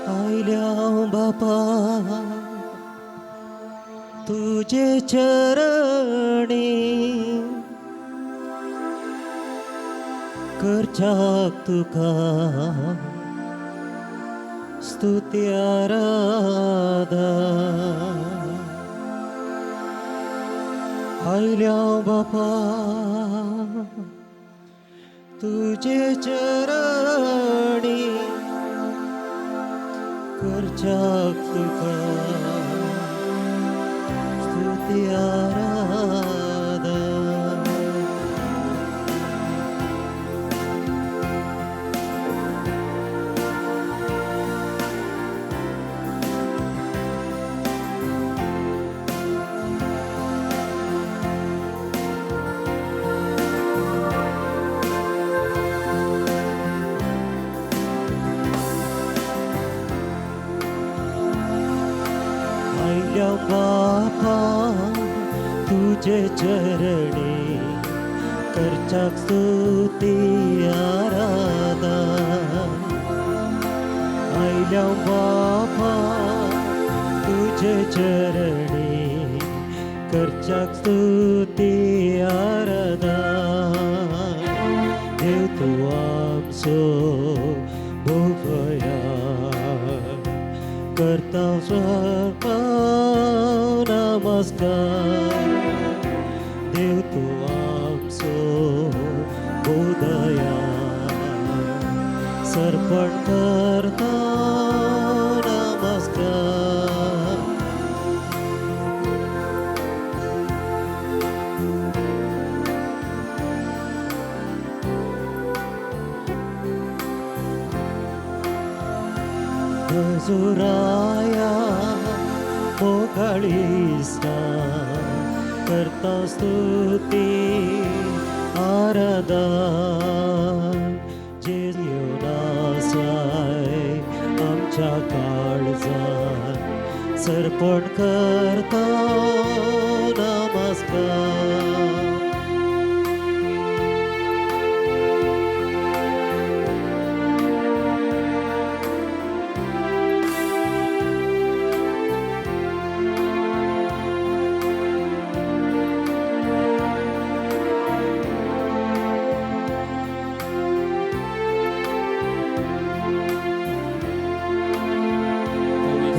आयल्या बापा तुजे चरणी करच्याक तुका स्तुती आराधा. आयल्या बापा तुजे चरणी करच्याक तुका स्तुती आराधा. आयल्या बापा तुजे चरणी करच्याक स्तुती आराधा. आयल्या बापा तुजे चरणी करच्याक स्तुती आराधा. देव तूं आमचो भोगया करता स्वर्गा नमस्कार. देव तूं आमचो बोधया सर्पण करता नमस्कार. गजुराया मोगाळीसा करता स्तुती आराधा. जे येवनासाय आमच्या काळजात सर्पण करता नमस्कार.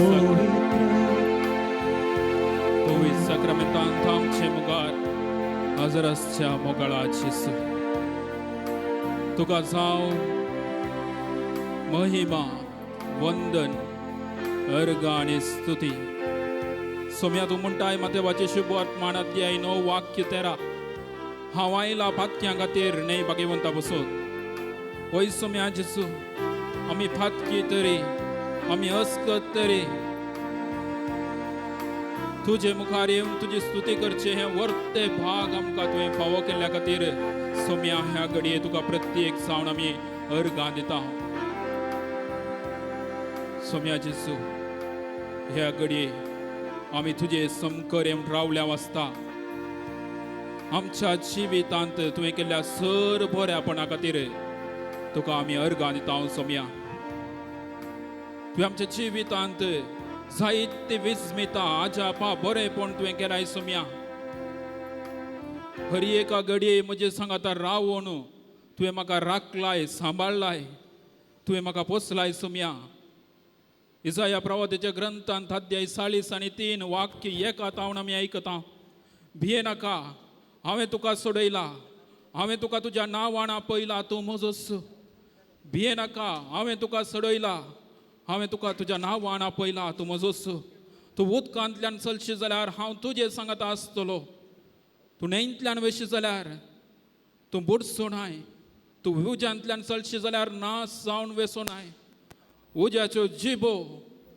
पवित्र पवित्र साक्रामेंतांत आमचे मुखार हजर आसच्या मोगाळा जेजू, तुका जावं महिमा, वंदन, अर्घ आनी स्तुती. सोम्या, तूं म्हणटाय मातेवाचे शुभ वर्तमान अध्याय 9 वाक्य 13, हांव आयला पातक्यां खातीर न्हय भाग्यवंता बसत. वय सोम्या जेजू, आमी फातकी तरी, आमी अस्कत तरी तुजे मुखार येवन तुजी स्तुती करचे हें वर्ते भाग आमकां तुवें फावो केल्ल्या खातीर सोम्या ह्या घडये तुका प्रत्येक जावन आमी अर्गां दिता. सोम्या जेजू, ह्या घडये आमी तुजे समकर येवन रावल्या वाचता आमच्या जिवितांत तुवें केल्ल्या सर बऱ्यापणा खातीर तुका आमी अर्गां दिता. सोम्या, तुवें आमच्या जिवितांत जायते विस्मिता, आजापा, बरेपण तुवें केलाय. सोम्या, हर एका घडये म्हजे सांगाता रावून तुवें म्हाका राखलाय, सांबाळलाय, तुवें म्हाका पोसलाय. सोम्या, इजाया प्रवादाच्या ग्रंथांत अध्याय 40 आनी 3 वाक्य एका तावन आमी आयकता, भिये नाका, हांवें तुका सोडयला, हांवें तुका तुज्या नांवान आपयला, तूं म्हजोच. भिये नाका, हांवें तुका सोडयला, हांवें तुका तुज्या नांवान आपयला, तूं म्हजोच. तूं उदकांतल्यान चलशी जाल्यार हांव तुजे सांगाता आसतलो. तूं न्हंयंतल्यान वयशी जाल्यार तूं बुडचो नाय. तूं उज्यांतल्यान चलशी जाल्यार नाश जावन वेसो नाय. उज्याच्यो जिबो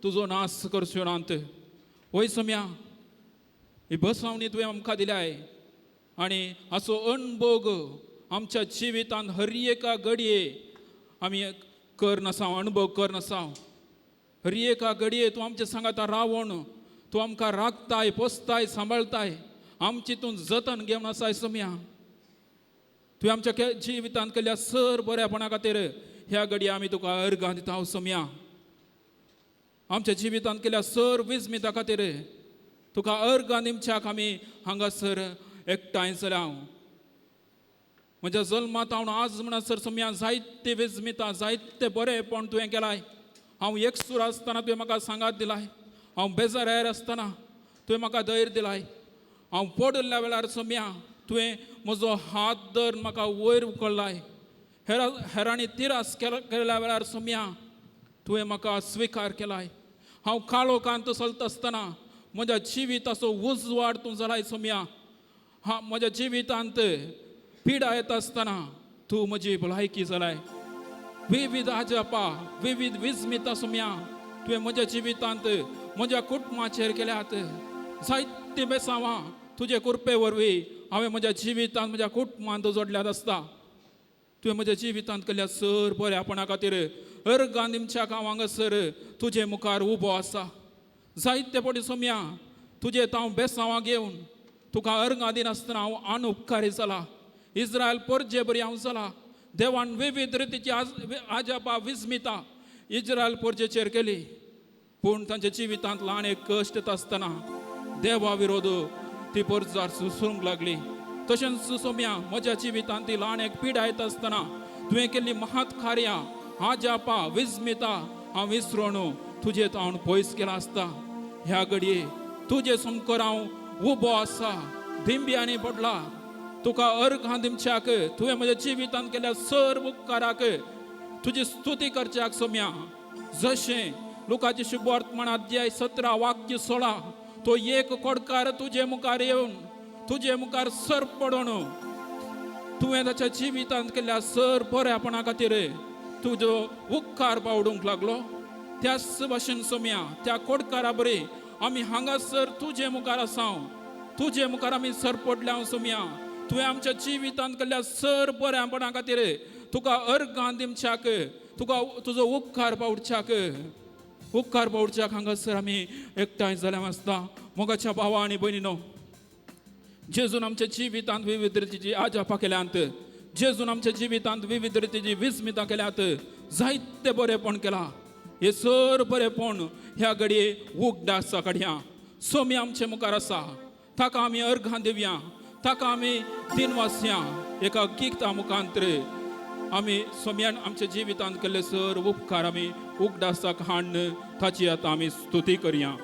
तुजो नाश करच्यो नात. वय सोम्या, ही बसवणी तुवें आमकां दिल्याय आनी हाचो अणभोग आमच्या जिवितांत हर एका घडये आमी कर नासाव, अणभव कर नासाव. हर एका घडये तूं आमच्या सांगाता रावोन तूं आमकां राखताय, पोसताय, सांबाळताय, आमची तूं जतन घेवन आसाय. सोम्या, तुवें आमच्या जिवितांत केल्ल्या सर बऱ्यापणा खातीर ह्या घडये आमी तुका अर्गां दिता. सोम्या. आमच्या जिवितांत केल्या सर विस्मिता खातीर तुका अर्गां निमच्याक आमी हांगासर एकठांय जाल्या. म्हज्या जल्मांत हांव आज म्हणसर सोम्या जायते विस्मिता, जायते बरेंपण तुवें केलाय. हांव एकसूर आसतना तुवें म्हाका सांगात दिलाय, हांव बेजारार आसतना तुवें म्हाका धैर्य दिलाय, हांव पडिल्ल्या वेळार सोम्या तुवें म्हजो हात धरून म्हाका वयर उखल्लाय. हेरांनी तिरास केल्या वेळार सोम्या तुवें म्हाका स्विकार केलाय. हांव काळोखांत चलता आसतना म्हज्या जिविताचो उजवाड तूं जालाय सोम्या. हा म्हज्या जिवितांत पिडा येता आसतना तूं म्हजी भलायकी जालाय. विविध आजापा, विविध विस्मिता सोम्या तुवें म्हज्या जिवितांत म्हज्या कुटुंबाचेर केल्यात. जायतीं बेसांवां तुजे कृपे वरवीं हांवें म्हज्या जिवितांत म्हज्या कुटुंबांत जोडल्यात आसता. तुवें म्हज्या जिवितांत केल्या सर बऱ्यापणा खातीर अर्गां निमच्याक हांव हांगासर तुजे मुखार उबो आसा. जायते पटी सोम्या तुजे हांव बेसांवां घेवन तुका अर्गां दिनासतना हांव अनुपकारी जाला. इस्रायल परजे बरी हांव जाला. देवान विविध रितीची आजापा विस्मिता इस्रायल परजेचेर केली, पूण तांच्या जिवितांत ल्हान एक कश्ट येता आसतना देवा विरोध ती परजार सुसूंक लागली. तशेंच सोम्या म्हज्या जिवितांत ती ल्हान एक पिडा येता आसतना तुवें केल्ली महात कार्यां, आजापा विस्मिता हांव विसरून तुजें हांव पयस केला आसता. ह्या घडये तुजे समकर हांव उबो आसा, दिंब्यांनी पडला तुका अर्घां दिवच्याक, तुवें म्हज्या जिवितांत केल्या सर्व उपकाराक तुजी स्तुती करच्याक सोम्या. जशें लुकाचे शुभवर्तमान अध्याय 17 वाक्य 16, तो एक कोडकार तुजे मुखार येवन तुजे मुखार सर पडून तुवें ताच्या जिवितांत केल्ल्या सर बऱ्यापणा खातीर तुजो उपकार पावडूंक लागलो. त्याच भाशेन सोम्या त्या कोडकारा बरी आमी हांगासर तुजे मुखार आसा, तुजे मुखार आमी सर पडल्या सोम्या. तुवें आमच्या जिवितांत केल्ल्या सर बऱ्यापणा खातीर तुका अर्गां दिवच्याक, तुका तुजो उपकार पावच्याक, उपकार पावच्याक हांगासर आमी एकठांय जाल्या आसता. मोगाच्या भावा आनी भयणीनो, जेजून आमच्या जिवितांत विविध रितीची आजापा केल्यांत, जेजून आमच्या जिवितांत विविध रितीची विस्मिता केल्यात, जायते बरेंपण केलां. हे सर बरेंपण ह्या घडये उगडासा काडया. सोमी आमचे मुखार आसा, ताका आमी अर्घां दिवया, ताका आमी दिनवासया. एका गिता मुखांतर आमी सोम्यान आमच्या जिवितांत केल्ले सर उपकार आमी उगडासाक हाडून ताची आतां आमी स्तुती करया.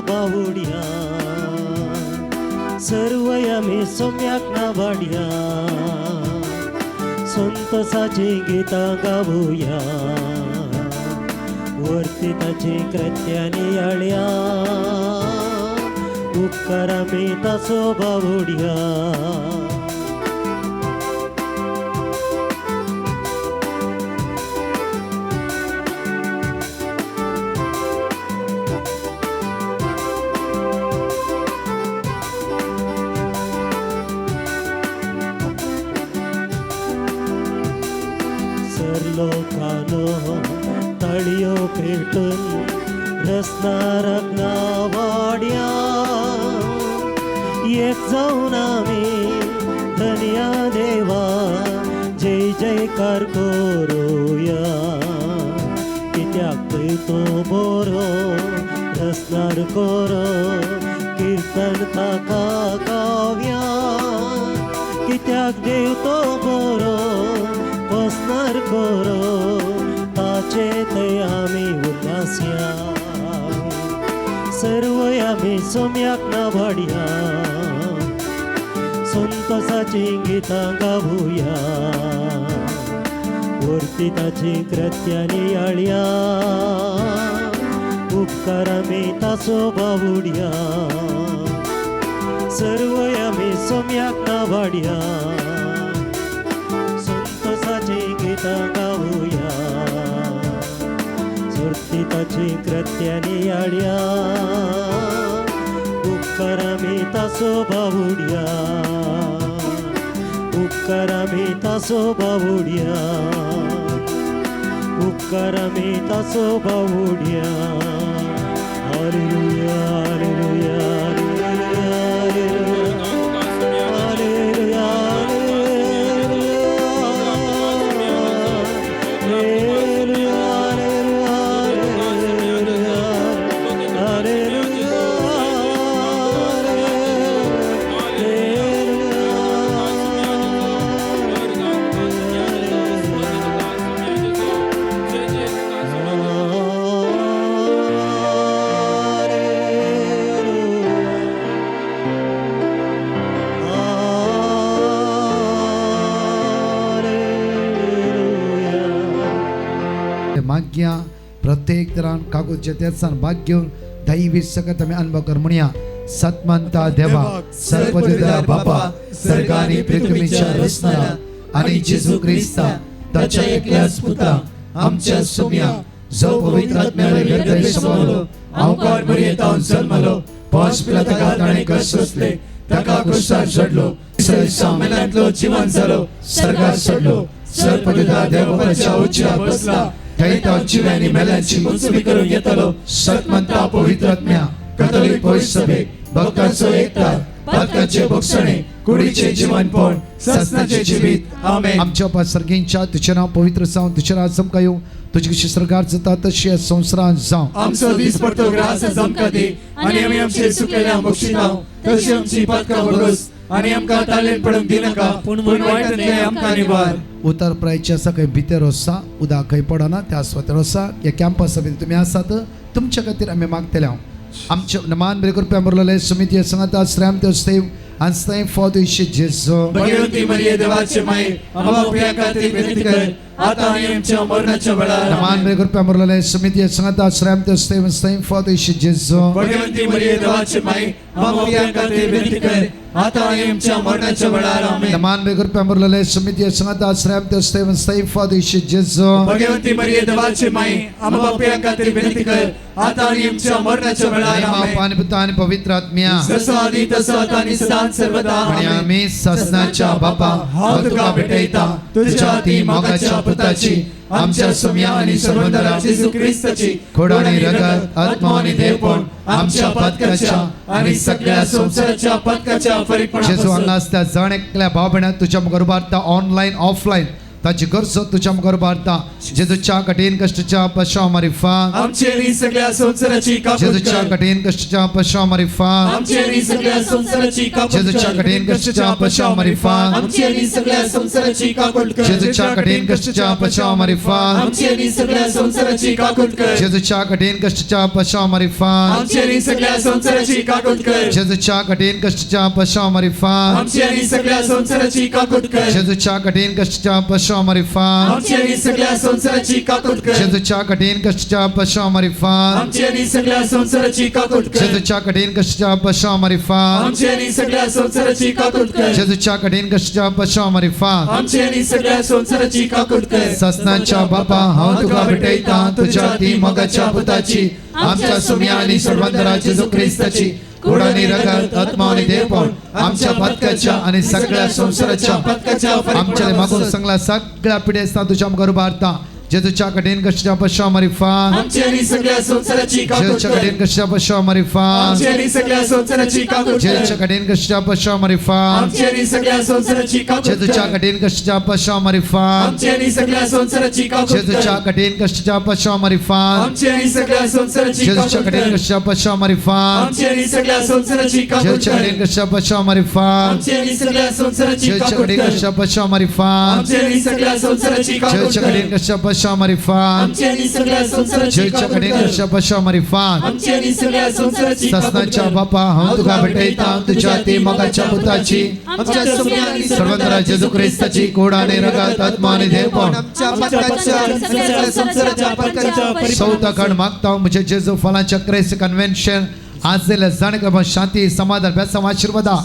बावड्या सर्व आमी सोम्याक नावाड्या, संतोषाची गीतां गावया, वरती ताची कृत्यानी आळ्या, उपकार आमी ताचो बावड्या. लोकानो तळयो पेटून रसनारक नावाड्या, एक जावन आमी धनया देवा जय जयकार करुया. कित्याक थंय तो बरो रसनार करो, किर्तन ताका गावया. कित्याक देव तो बरो पसनार करो, ताचे थंय आमी उल्लासया. सर्व आमी सोम्याक नावाड्या, संतोषाची गीतां गावया, वरती ताची कृत्यानी आळ्या, उपकार आमी ताचो बावड्या. सर्व आमी सोम्याक नावाड्या, संतोषाची गीतां गावया, सुरती ताची कृत्यानी आळ्या, उपकार आमी ताचो बावड्या, उपकार आमी ताचो बावड्या. उपकार आमी ताचो बावुड्या. हालेलुया, हालेलुया, हालेलुया, हालेलुया, हालेलुया, हालेलुया, माग्या प्रत्येक तरान कागदच्या तेरसान भाग घेवन दैवी सकत आमी अनुभव कर म्हणया. सतमंता देवा, सर्वदिदार बापा, सर्गानी पृथ्वीच्या रचणारा आणि जेजू क्रिस्ता ताच्या एकल्याच पुता आमच्या सोम्या, जो पवित्र आत्म्याने गर्भे समावलो, अवकार मरियेतावन जन्मलो, पांच पिला ताणें कश्ट सोंसले, ताका क्रुसार चडलो, तिसऱ्या दिसा मेल्यांतलो जिवन जालो, सर्गार चडलो, सर्वदिदार देवबापाच्या उच्चार बसला, थंय तो जिव्यांनी मेल्यांची मुंचवी करून येतलो. सतमंता पवित्र आत्म्या, कथोलिक पवित्र सभेक, भक्तांचो एकता, पातकांचे भोगसणे, कुडीचे जीवनपण, ससनाचे जिवीत. आमेन. आमच्या बापा सर्गींच्या, तुझें नांव पवित्र जावं, तुझें राज आमकां येवं, तुजी कशी स्वर्गार जाता तशी ह्या संवसारांत जावं. आमचो दीस पडतो ग्रास आमकां दी आनी आमी आमचे चुकलेल्या बक्षिताव तशी आमची पातकां भरोस आनी आमकां तालेन पडूंक दिनाका, पूण वायटांतलें आमकां निवार. उतर प्रायचे आसा खंय भितर आसा, उदक खंय पडना त्या सुवातेर आसा. ह्या कॅम्पसा भितर तुमी आसात, तुमच्या खातीर आमी मागतले. हांव आमचे मान बरे कृपया मुरलेले समिती सांगता श्रेम देव आनी फॉद जेजू. भगवती मरिये देवाचे माई, आम्हा प्रिया खातीर विनंती कर, आता आणि आमच्या मरणाच्या वेळार. मान बरे कृपया मुरलेले समिती सांगता श्रेम देव फॉद जेजू. भगवती मरिये देवाचे माई, आम्हा प्रिया खातीर विनंती कर, आता आणि आमच्या मरणाच्या वेळार. आमेन. मान बरे कृपया मुरलेले समिती सांगता श्रेम देव फॉद जेजू. भगवती मरिये देवाचे माई, आम्हा प्रिया खातीर विनंती कर, आता आणि आमच्या मरणाच्या वेळार. आमेन. पाणी पुता आणि पवित्र आत्म्या, जसं आधी तसं आता आणि सदा सर्वदा. आणि आम्ही ससनाच्या बापा, हांव तुका भेटयता तुझ्या ती मोगाच्या पुताची, आमच्या सुम्या आणि सर्वंदरा जेजू क्रिस्ताची खोड आणि रगत, आत्मा आणि देवपण, आमच्या पातकाच्या आणि सगळ्या संसाराच्या पातकाच्या जेजू फरीकपणापासून हांगा आसता जण एकल्या भाव भयणां तुज्या मुखार उबारता, ऑनलायन ऑफलायन ताची गरज तुज्या मुखार उबारता. जेजूच्या कठीण कश्टच्या पशा मारिफा, आमचे आणि सगळ्या संसाराची काकूट जेजूच्या कर. कठीण कश्टच्या पशा मारिफा, आमचे आणि सगळ्या संसाराची काकूट जेजूच्या कर. कठीण कश्टच्या पशा मारिफा, आमची आणि सगळ्या संसाराची काकूट कर. जेजूच्या कठीण कश्टच्या पशा मारिफा, आमची आणि सगळ्या संसाराची काकूट कर. जेजूच्या कठीण कश्टच्या पशा मारिफा, आमची आणि सगळ्या संसाराची काकूट कर. जेजूच्या कठीण कश्टच्या पशा मारिफा, आमची आणि सगळ्या संसाराची काकूट कर. जेजूच्या कठीण कश्टच्या पशा मारिफा, आमची आणि सगळ्या संसाराची काकूट कर. जेजूच्या कठीण कश्टच्या पशा मारिफा, आमची आणि सगळ्या संसाराची काकूट कर. जेजूच्या कठीण कश्टच्या पशा मारिफा, आमची आणि सगळ्या संसाराची काकूट कर. जेजूच्या कठीण कश्टच्या पशा मारिफा, आमची आणि सगळ्या संसाराची काकूट कर. ससनाच्या बापा, हांव तुका भेटयता तुझ्या ती मोगाच्या पुताची, आमच्या सुम्या आणि सर्वंदरा जेजू क्रिस्ताची गोड आणि रगत, आत्मा आणि देवपण, आमच्या पातकाच्या आणि सगळ्या संसाराच्या पातकाच्या आमच्या मागून सांगला सगळ्या पिढ्या तुझ्या मुखार उबारता. जेजूच्या कठीण कश्टच्या पशा मारिफा, आमची आणि सगळ्या संसाराची काकूट जेजूच्या कर. कठीण कश्टच्या पशा मारिफा, आमची आणि सगळ्या संसाराची काकूट कर. जेजूच्या कठीण कश्टच्या पशा मारिफा, आमची आणि सगळ्या संसाराची काकूट जेजूच्या कर. कठीण कश्टच्या पशा मारिफा, आमची आणि सगळ्या संसाराची काकूट जेजूच्या कर. कठीण कश्टच्या पशा मारिफा, आमची आणि सगळ्या संसाराची जेजूच्या काकूट कठीण कर. कश्टच्या पशा मारिफा, आमची आणि सगळ्या संसाराची काकूट जेजूच्या कर. कठीण कश्टच्या पशा मारिफा, आमची आणि सगळ्या संसाराची जेजूच्या काकूट कठीण कर. कश्टच्या पशा मारिफा, आमची आणि सगळ्या संसाराची काकूट जेजूच्या कर. कठीण कश्टच्या पशा मारिफा, आमची आणि सगळ्या संसाराची जेजूच्या काकूट कठीण कर. कश्टच्या पशा मारिफा, आमची आणि सगळ्या संसाराची काकूट ससनाच्या कर. बापा, हांव तुका भेटयता तुझ्या ती मोगाच्या पुताची, आमच्या सुम्या आणि सर्वंदरा जेजू क्रिस्ताची कोड आणि रगत, आत्मा आणि देवपण, आमच्या पातकाच्या आणि सगळ्या संसाराच्या पातकाच्या चौथा खंड मागता म्हणजे जेजू फलाच्या क्रेस कन्व्हेन्शन आज दिल्या जाणे शांती समाधान बेसांव आशीर्वादा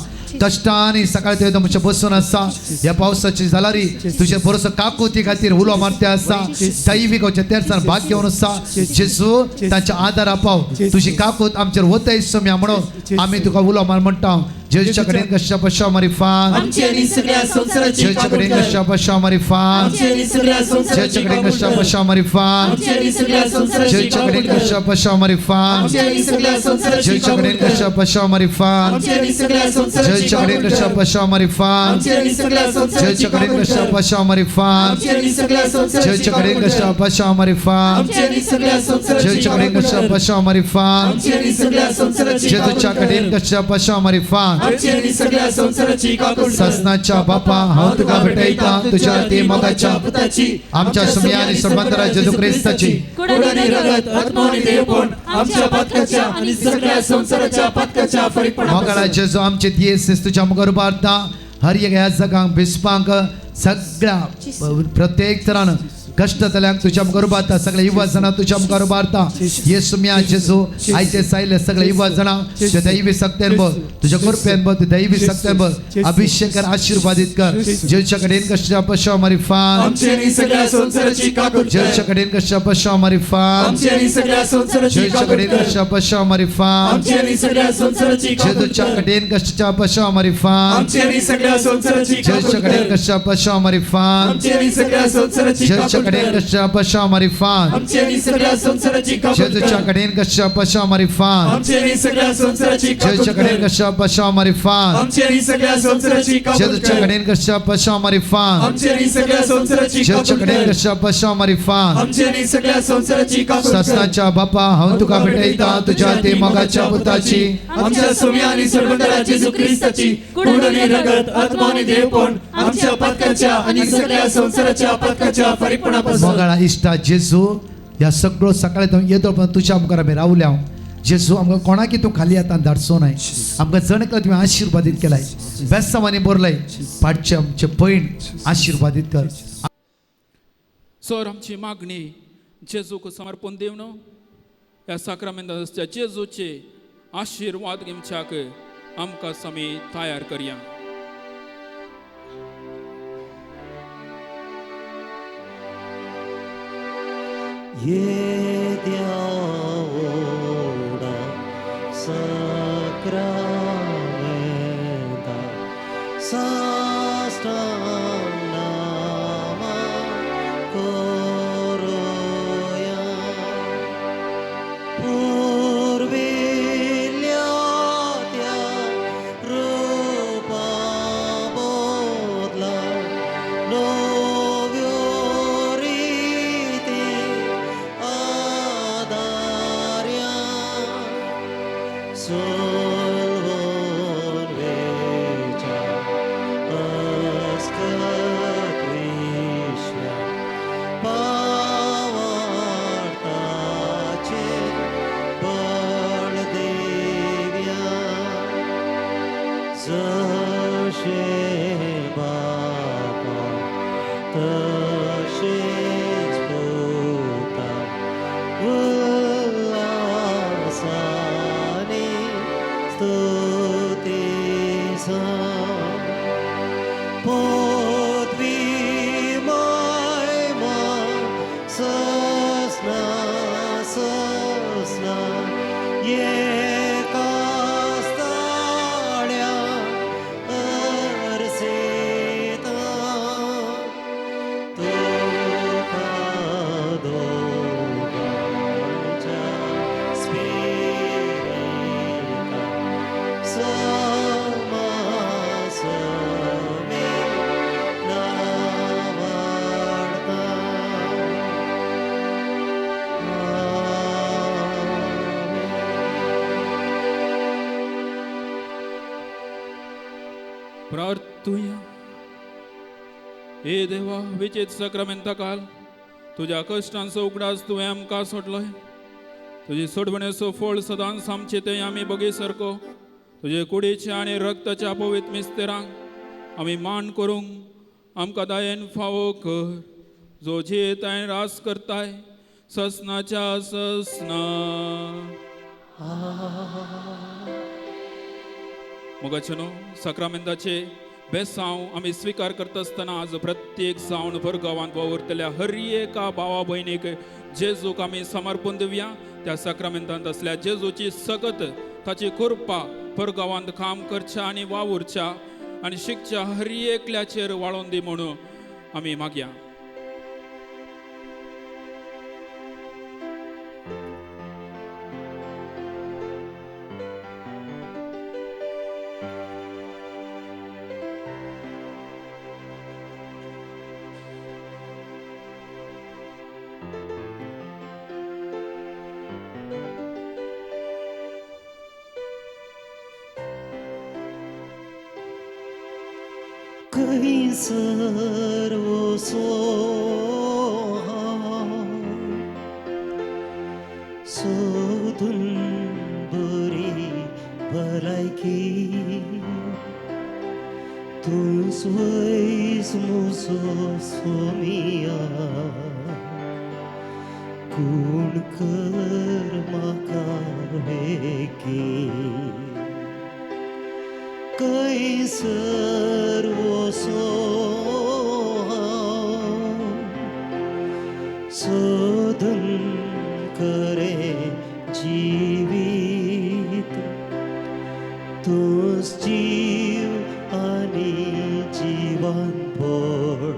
कष्टाने सकाळी ते तुमच्या बसून आसा. ह्या पावसाची जालारी तुझे बरोसो काकुती खातीर उलो मारते आसा. दैवीक तेरसान भाग घेवन आसा. जेजू तांच्या आदारा पाव, तुजी काकूत आमचेर वतय सम्या म्हणून आमी तुका उलो मार म्हणटा. जेजूच्या कडेन कश्या पशा मारिफान आमची आनी सगळ्या संवसाराची जेजूच्या काकूट कडेन कर. कश्या पशा मारिफान आमची आनी सगळ्या संवसाराची जेजूच्या कडेन काकूट कश्या कर. पशा मारिफान आमची आनी सगळ्या संवसाराची जेजूच्या काकूट कडेन कर. कश्या पशा मारिफान आमची आनी सगळ्या संवसाराची जेजूच्या काकूट कडेन कर. कश्या पशा मारिफान आमची आनी सगळ्या संवसाराची जेजूच्या कडेन काकूट कश्या कर. पशा मारिफान आमची आनी सगळ्या संवसाराची जेजूच्या कडेन काकूट कश्या कर. पशा मारिफान आमची आनी सगळ्या संवसाराची जेजूच्या कडेन काकूट कश्या कर. पशा मारिफान आमची आनी सगळ्या संवसाराची जेजूच्या कडेन काकूट कश्या कर. पशा मारिफान आमची आनी सगळ्या संवसाराची जेजूच्या काकूट कडेन कर. कश्या पशा मारिफान आमची आनी सगळ्या संवसाराची काकूट कर. ससनाच्या बापा हांव तुका भेटयता तुझ्या ती मोगाच्या पुताची आमच्या सुमया आनी सर्वांतरा जेजू क्रिस्ताची कोड आणि रगत आत्मा आणि देवपण आमच्या पातकाच्या आणि सगळ्या संवसाराच्या पातकाच्या फरीकपणापासून. मोगाळा जेजू आमचे दियेस तुझ्या मुखार उबारता हर एक ह्या जगांक बिस्पांक सगळ्या प्रत्येक तरान कश्ट जाल्यांक तुझ्या मुखार उबारता सगळे युवा जाणां तुझ्या मुखार उबारता येसू मिया जेजू आयचे सायले सगळे युवा जाणां तुझ्या दैवी सक्त्यान बघ तुझ्या कृपेन बघ तुझ्या दैवी सक्त्यान बघ अभिषेक कर आशीर्वादित कर जेजूच्या कडेन कश्या पशा मारिफान आमची आणि सगळ्या संवसाराची काकूट कर. जेजूच्या कडेन कश्या पशा मारिफान आमची आणि सगळ्या संवसाराची जेजूच्या काकूट कडेन कर. कश्या पशा मारिफान आमची आणि सगळ्या संवसाराची काकूट जेजूच्या कर. कडेन कश्या पशा मारिफान आमची आणि सगळ्या संवसाराची काकूट जेजूच्या कडेन कर. कश्या पशा मारिफान आमची आणि सगळ्या संवसाराची जेजूच्या काकूट कडेन कर. कश्या पशा मारिफान आमची आणि सगळ्या संवसाराची काकूट जेजूच्या कर. कडेन कश्या पशा मारिफान आमची आणि सगळ्या संवसाराची काकूट जेजूच्या कडेन कर. कश्या पशा मारिफान आमची आणि सगळ्या संवसाराची काकूट जेजूच्या कर. कडेन कश्या पशा मारिफान आमची आणि सगळ्या संवसाराची जेजूच्या काकूट कडेन कर. कश्या पशा मारिफान आमची आणि सगळ्या संवसाराची काकूट कर. ससनाच्या बापा हांव तुका भेटयता तुझ्या ते मोगाच्या पुताची आमच्या सोम्या आणि सर्वंतरा जेजू ख्रिस्ताची कोड आणि रगत आत्मा आणि देवपण आमच्या पातकाच्या आणि सगळ्या संवसाराच्या पातकाच्या फरीकपणापासून. मोगाळा इश्टा जेजू ह्या सगळो सकाळी तूं येदो पण तुझ्या मुखार आमी रावल्या जेजू आमकां कोणाकी तूं खाली आतां धाडचो नाय आमकां जण एकलो तुवें आशिर्वादीत केलाय बेस्तावांनी बरलाय पाडचे आमचे पयण आशिर्वादीत कर. सर आमची मागणी जेजूक समर्पण दिवन ह्या साक्रामेंताच्या जेजूचे आशिर्वाद घेवच्याक आमकां समी तयार करया. ये द्यावडा साक्रामेंता साष्टांग नामा करोया पूर्विल्या त्या रूपा बदला नव्यो रीती आदार्या सोलवून वेच्या अस्कत विश्वा पावार्ताचे बळ देव्या जशे बापा तशेच पुता उल्हासाने स्तुतीचा पदवी महिमा ससना ससना एका स्थाळ्या अर्सिता तुका दोगांच्या स्पिरिता समासमे नावाडता. आमेन. प्रार्थुया. हे देवा विचेत साक्रामेंता काल तुज्या कश्टांचो उगडास तुवें आमकां सोडलोय तुजी सोडवणेचो फळ सदांच आमचे ते आमी बगी सारको तुजे कुडीच्या आनी रक्ताच्या पवित्र मिस्तेरांक आमी मान करूंक आमकां दयेन फावो कर जो जियेत आनी रास करताय ससनाच्या ससना. मोगाचे न्हू साक्रामेंताचे बेसांव आमी स्विकार करता आसतना आज प्रत्येक जावन भर गांवांत वावुरतल्या हर एका भावा भयणीक जेजूक आमी समर्पण दिवया. त्या साक्रामेंतांत आसल्या जेजूची सगत ताची कृपा परगांवांत काम करच्या आनी वावुरच्या आनी शिकच्या हर एकल्याचेर वाळोवन दी म्हणून आमी मागया. खंयसर वचो हांव सोदून बरी भलायकी तूं वयस म्हजो सोमिया कोण कर म्हाका वेगी कैसर वचो हांव सोदून करे जिवीत तूंच जीव आनी जिवानपण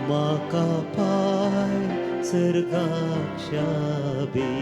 म्हाका पाय सर्गाक शाबी.